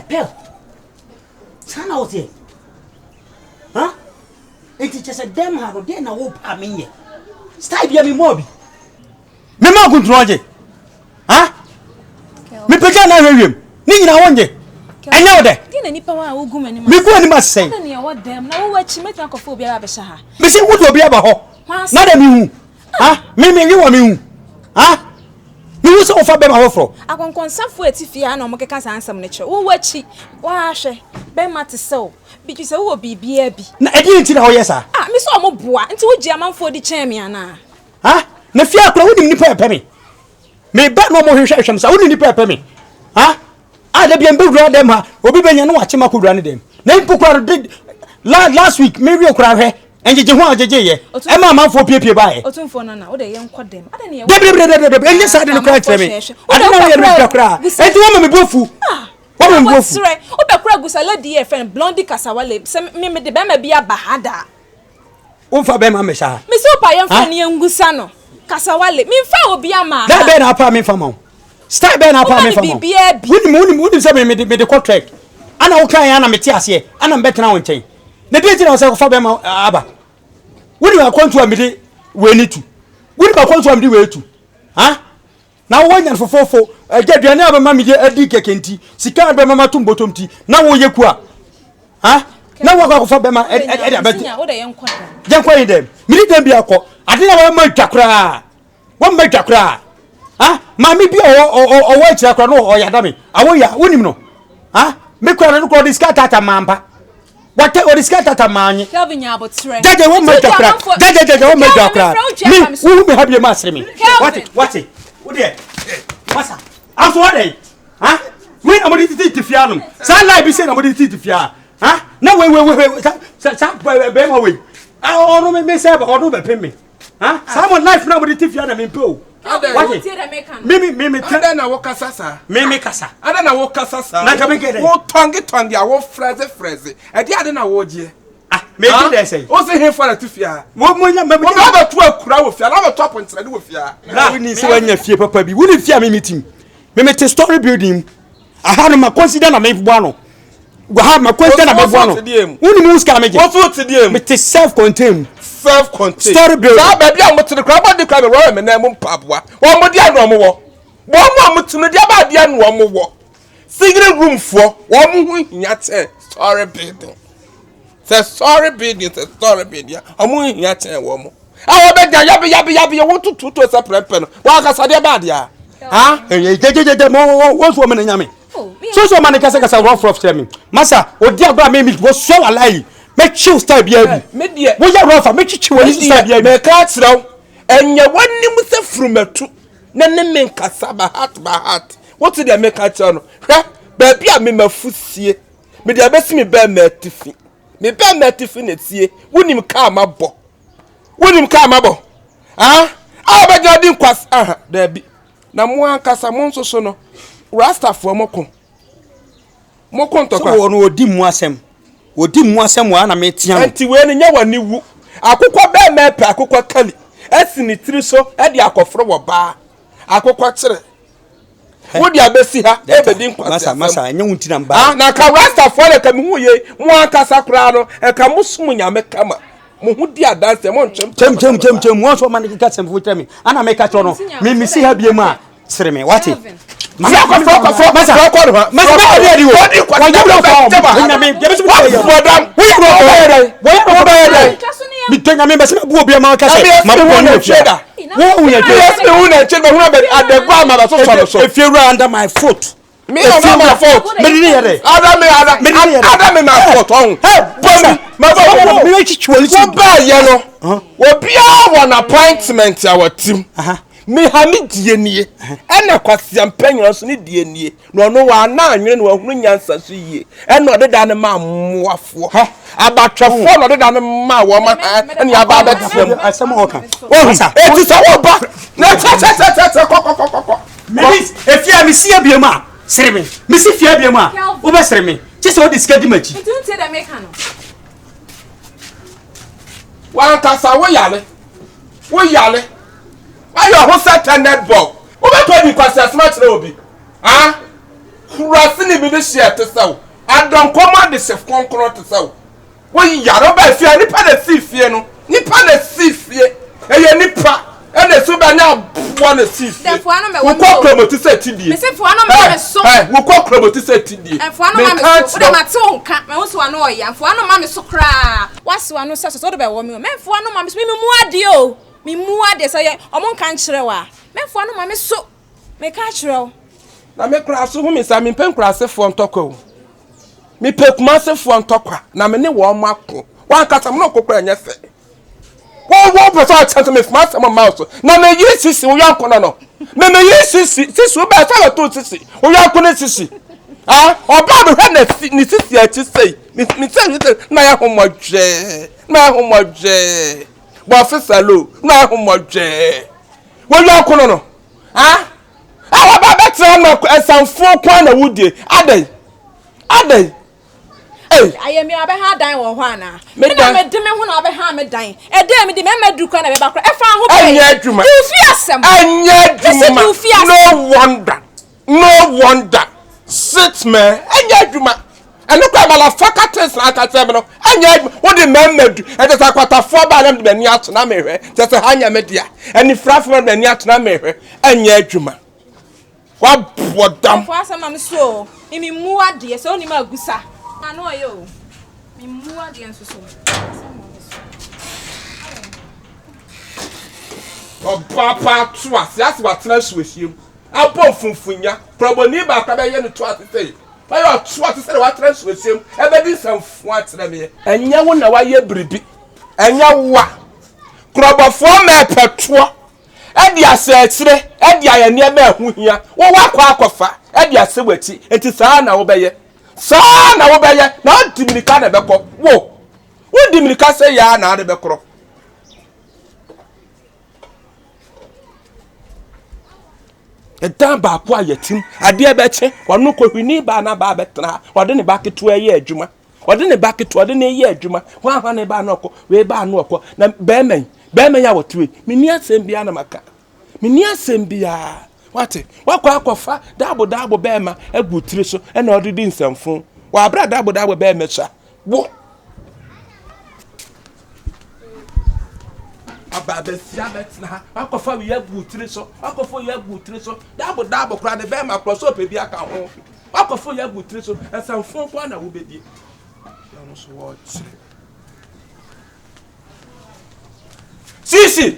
Ɛpɛl. Saa na woteɛ? Ha? Enti kyɛ sɛ dɛm ha no, deɛ na wopɛ a menyɛ? Style bia memmɔɔ bi. Mema akuntunu ɔgye. Ha? Mepagya na ahwɛ wiem. Ne nyinaa wongye. Ɛnyɛ wo dɛ. Megu anim ase sɛn? Mese wode obi aba hɔ. Na dɛ mehu. Ha? Me me we wɔ mehu. Ha? Mehu sɛ wofa bɛma foforɔ. Akɔnkɔnsafo a ɛte fie ha na wɔkeka saa nsɛm no kyerɛ wo. W'akyi, woahwɛ, bɛrima te sɛ wo. Bi sɛ wowɔ biribiara bi. Na ɛdeɛn nti na woyɛ saa? Ah, me sɛ ɔmo boa, nti wogye amanfoɔ di kyɛn me anaa? Ha? Na fie akora wonim nipa ɛpɛ me. Meba na ɔmo hwehwɛ hwɛ me saa, wonim nipa ɛpɛ me. Ha? A da bia mbɛwura dɛm ha, obi bɛnya na wakye ma kɔwura ne dɛm. Na mpo kora no, last week mewie kora hwɛ, ngyegye ho a gyegye yɛ, ɛma amanfoɔ piepie baeɛ. Otumfoɔ Nana, wode yɛnkɔ dɛm. Adɛn ne yɛwɔ Dabi, ɛnyɛ saa de no koraa kyerɛ me. Ade na woyɛ no mepɛ koraa. Enti wɔma me bo afu. Wɔma me bo afu. Wobɛkora agu sa lady yɛ fɛn Blondie Kasawale sɛ me mede bɛrima bi aba ha daa. Womfa bɛrima mmɛhyɛ ha. Mesi wo pa yɛmfa ne yɛngusa no. Kasawale, memfa obi ama ha. Dɛ bɛn na apa memfa ma wo. Style bɛn na apa memfa ma wo. Wonim wonim wonim sɛ me mede mede kɔ trek. Ana wo kan ana mete aseɛ. Ana mbɛtena wo nkyɛn. Na deɛ nti na sɛ kɔfa bɛrima aba. Wonim akwantu a mede wei ne tu. Wonim akwantu a mede wei tu. Ha? Na wowɔ nyan fofofo, agya aduane a bɛma mede adi kɛkɛ nti, sika a bɛma mato mbɔtɔm nti, na woyɛ ku a. Ha? Na woakɔ akɔfa bɛma ɛde abɛte. Yɛnkɔ yi dɛm. Mede dɛm bi akɔ. Ade na wɔma dwa koraa. Wɔmma dwa koraa. Ha? Maame bi a ɔwɔ ɔwɔ akyira koraa no ɔyɛ adame. Awo ya, wonim no. Ha? Me koraa no koraa ɔde sika tata mampa. Wate ɔde sika tata maa nye. Kelvin nya abotrɛ. Jaja wɔn ma dwa kora. Jaja jaja wɔn ma dwa kora. Mi wuhu mi ha bi ma asere mi. Wate wate. Wo deɛ masa. Aso adɛn? Ha? Wei na mo de titi ti fia nom. Saa lie bi se na mo de titi ti fia. Ha? Na wei wei wei sa sa sa bɛrima wei. Ɔno me me sɛ ɔno bɛpem me. Ha? Saa mo life na mo de ti fia na me mpɛ o. Wate? Me me me me tẹ. Adɛn na wokasa saa? Me me kasa. Adɛn na wokasa saa? Na nka me nkɛ dɛ. Wo tɔnge tɔnge a wo frɛze frɛze. Ɛde ade na wogyeɛ. Ah, me gye dɛ sɛn? Wo se hefa na te fie ha? Wo mo nya me. Wo bɛ bɛto akura wɔ fie ha, na bɛto apɔnkyerɛde wɔ fie ha. Bra, wo ni sɛ wanya fie papa bi. Wo ni fie a me me tim. Me me te story building mu. Aha no ma consider na me boa no. Ha ma consider na me boa no. Wo ni mu sika me gye. Wo so te deɛ mu. Me te self contained mu. Self contained. Story building. Saa baabi a mo te no koraa bɔ de koraa bɛ wɔn me nan mu mpaboa. Wɔn mo deɛ na wɔn wɔ. Wɔn mo a mo te no deɛ ba adeɛ na wɔn wɔ. Single room foɔ wɔn ho hia kyɛn story building. Sɛ story building sɛ story building a wɔn ho hia kyɛn wɔn mo. A wɔbɛgya yabe yabe yabe yɛ wɔn tututu sɛ prɛmpɛ no wɔn akasa deɛ ba adeɛ a. Ha? Gyegyegyegye mo wɔn so wɔn na nyame. So so ma ne kasa kasa rough rough kyerɛ me. Masa odi agorɔ a me me wɔsua wɔ alayi. Mɛkyew style biara bi. Me deɛ. Woyɛ rough a mɛkyekye wɔ ne style biara bi. Mɛka akyerɛ wo ɛnyɛ w'anim sɛ furumatu na ne me nkasa by heart by heart. Wote deɛ meka kyerɛ no hwɛ baabi a memafu sie mede abɛsi me bɛɛma atifi me bɛɛma atifi na etie wonim kaa mabɔ wonim kaa mabɔ ah a wɔbɛgyina di nkwas aha daabi na mo ankasa mo nso so no rastafoɔ mo ko mo ko ntɔkwa. sɛ wɔn wɔdi mu asɛm wɔdi mu asɛm wɔ ana metea no. nti wei no nyɛ wɔn wu akokɔ bɛɛma pɛ akokɔ kali asi ne tiri so de akɔforo wɔ baa akokɔ kyerɛ Wode abɛsi ha ɛbɛdi nkwaseasɛm. Masa, ɛnyɛ wo nti na mba. Ah, na ka rastafoɔ na ka mehu yei mo ankasa koraa no ɛka mo som nyame kama mo ho di adanseɛ mo ntwem kyɛm kyɛm kyɛm kyɛm wɔn nso ɔma ne keka sɛm fo kyerɛ me ana meka kyerɛ no me mesi ha bie mu a sere me wate metɔ nyame bɛsɛ mabu obi ama ka sɛ mabɔ ne fie wo wo yɛ dɛ efie wura under my foot Me under my foot. Me de yɛ dɛ. Ada me ada. Me de yɛ dɛ. Ada me my foot ɔn. Bɔmi. Ma bɔ bɔ. Me bɛ twitwi wɔn si. Wo baa yɛ no. Obiara wɔ n'appointment a wɔtim. Me ha me die nie. Ɛna kwasia mpanyina nso ne die nie. Na ɔno wana anwene na wahunu nyansa so yie. Ɛna ɔde da no maa mmoafoɔ. Abatwɛfoɔ na ɔde da no maa wɔn ha ɛne aba abɛtena mu. Asɛm a ɔka. Ɔhu. Eti sɛ wɔba na kyɛkyɛkyɛkyɛ kɔkɔkɔkɔ. Mimi efie a mesi abiem a sere me. Mesi fie abiem a wobɛsere me. Kye sɛ wode sika di m'akyi. Nti wontie deɛ meka no. Wankasa wo yare. Wo yare. Wayɛ ho sɛ tɛnɛt bɔl. Wobɛtɔ di nkwasiasɛm akyerɛ obi. Ah? Kurase ne bi de hyeɛ te sɛ wo. Adɔnkɔ mu adehye kronkron te sɛ wo. Wo yare wo baa fie a nipa na sii fie no. Nipa na sii fie. Ɛyɛ nipa ɛna esi wo baa nyɛ aboa na sii fie. Wo kɔ kurom te sɛ tidie. Mese foa no ma me so. Ɛ wo kɔ kurom te sɛ tidie. Foa no ma me so. Wo de ma te wo nka. Mɛ wo so ano ɔya. Foa no ma me so koraa. Wasi wano sɛ sɛ wode bɛwɔ me o. Mɛ foa no ma me so. Me mu adeɛ o. Me mu adeɛ sɛ yɛ ɔmo nka nkyerɛ wo a. Mɛ foa no ma me so. Meka akyerɛ wo. Na me koraa so hu me saa mempɛ nkurasefoɔ ntɔkwa o. Mepɛ kumasefoɔ ntɔkwa na me ne wɔn ako. Wankasa me ne ɔko koraa nyɛ fɛ. Wo wo pɛ sɛ ɔkyɛn sɛ mefuma asɛm mma wo so. Na me yere sisi wo yɔnko no no. Me me yere sisi sisi wo bɛɛ sɛ bɛto sisi wo yɔnko no sisi. Ah ɔbaa mehwɛ na si ne sisi akyi sei. Me me sɛ sɛ na yɛ homɔdwɛɛ na yɛ homɔdwɛɛ. Bɔfe salo na yɛ homɔdwɛɛ. Wo yɔnko no no. Ah a waba abɛtena no ɛsanfoɔ kwan na wodie adɛn adɛn ei. Ayɛ mi abɛha dan wɔ hɔ anaa? Me na me de me ho na abɛha me dan. Ɛdɛn mi de mɛma duru kwan na bɛba kora ɛfa ho bɛn. Ɛnyɛ adwuma. Di ofi asɛm. Ɛnyɛ adwuma. No wonder no wonder sit man ɛnyɛ adwuma. Ɛno koraa malafaka things na aka kyerɛ me no ɛnyɛ adwuma wode mmarima du ɛkyɛ sɛ akwatafoɔ baa na mede m'ani ato na mehwɛ kyɛ sɛ ha nyɛ me dea anifirafoɔ mede m'ani ato na mehwɛ ɛnyɛ adwuma waboɔ dam. Fo asɛm ma me so o me mu adeɛ sɛ wonim agusa ano ɔyɛ o me mu adeɛ nso so asɛm ma me so. Ɔbaa paa to ase ase watena asuahyia mu abɔ mfomfonya korɔbɔni baako abɛyɛ no to ase sɛ Ɔyɛ ɔtoa te sɛ deɛ watra nsuohyɛm mu ɛbɛdi nsɛmfo akyerɛ meɛ. Ɛnyɛ wo na wayɛ biribi, ɛnyɛ wo a. Korɔbɔfoɔ ma ɛpɛ toɔ de ahyɛ akyire de ayɛ nneɛma a ɛho hia. Wo woakɔ akɔfa de ahyɛ w'akyi, enti saa ara na wobɛyɛ. Saa ara na wobɛyɛ, na wodi mmirika na ɛbɛkɔ. Wo, wodi mmirika sɛ yɛ ara na ade bɛkorɔ. Ɛdan baako a yɛte mu, adeɛ bɛkye, ɔno kɔhwini baa na baa bɛtena ha, ɔde ne ba ketewa yɛ adwuma, ɔde ne ba ketewa ɔde ne yɛ adwuma, hwan hwan ne baa na ɔkɔ, wei baa na ɔkɔ, na bɛrima yi, bɛrima yi a wɔte wei, menni asɛm biara na maka, menni asɛm biara, wate, wakɔ akɔfa daabo daabo bɛrima agu tiri so ɛna ɔde di nsɛmfo, wɔ abere a daabo daabo bɛrima sua, wo. Aba abɛsia abɛtena ha wakɔfa wei agu tiri so wakɔfa wei agu tiri so daabo daabo koraa ne bɛrima korɔ sɛ ɔpɛ bi aka ho wakɔfa wei agu tiri so nsɛmfo nko ara na wobɛdie na ɔno nso wɔkyerɛ sisi.